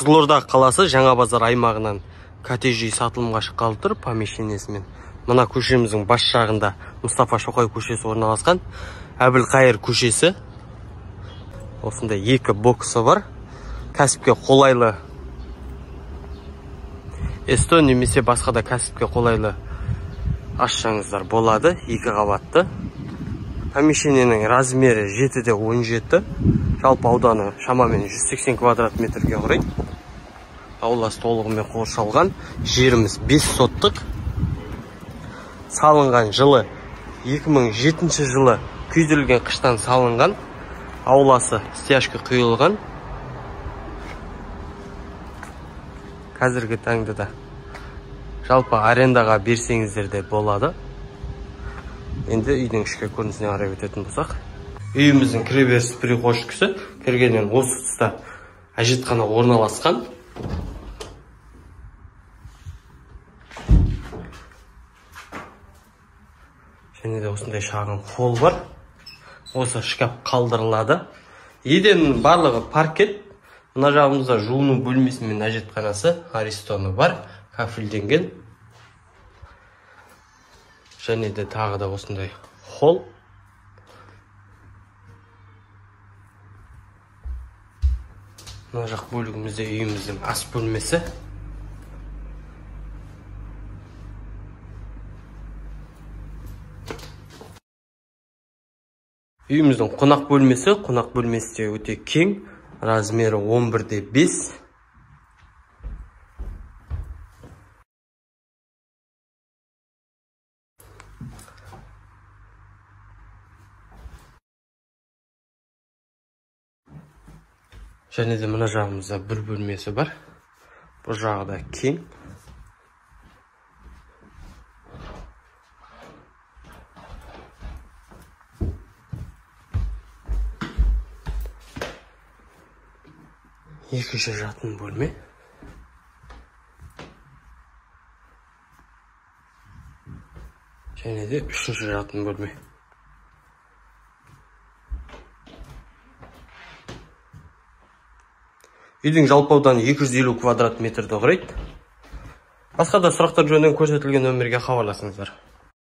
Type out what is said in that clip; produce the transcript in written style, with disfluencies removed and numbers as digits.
Қызылорда қаласы Жаңа базар аймағынан коттедж үй сатылымға шыққалы тұр помещениесімен. Мына көшеміздің бас жағында Мұстафа Шоқай көшесі орналасқан, Әбілқайыр көшесі. Осындай екі боксы бар. Кәсіпке қолайлы СТО немесе басқа да кәсіпке қолайлы ашсаңыздар болады. Екі қабатты. Помещениенің размері 7,17. Жалпы ауданы шамамен 180 квадрат метрге құрайды. Ауласы толығымен қоршалған. Жеріміз 5 соттық. Салынған жылы 2007 жылы күйдірілген қыштан салынған. Ауласы стяжка құйылған. Қазіргі таңда да жалпы арендаға берсеңіздер де болады. Енді үйдің ішкі көрінісіне қарай өтетін болсақ, үйіміздің кіреберіс прихожкасы кіргеннен осы тұста әжетхана орналасқан. Және де осындай шағын холл бар. Осы шкаф қалдырылады. Еденнің барлығы паркет. Мына жағымызда жуыну бөлмесі мен әжетханасы, аристоны бар, кафельденген. Және де тағы да осындай холл. Мына жақ бөлігімізде үйіміздің ас бөлмесі. Үйіміздің қонақ бөлмесі, қонақ бөлмесі де өте кең, размері 11,5. Және де мына жағымызда бір бөлмесі бар. Бұл жағы да кең. Екінші жатын бөлме. Және де үшінші жатын бөлме. Үйдің жалпы ауданы 250 квадрат метрді құрайды. Басқа да сұрақтар жөнінен көрсетілген нөмірге хабарласыңыздар.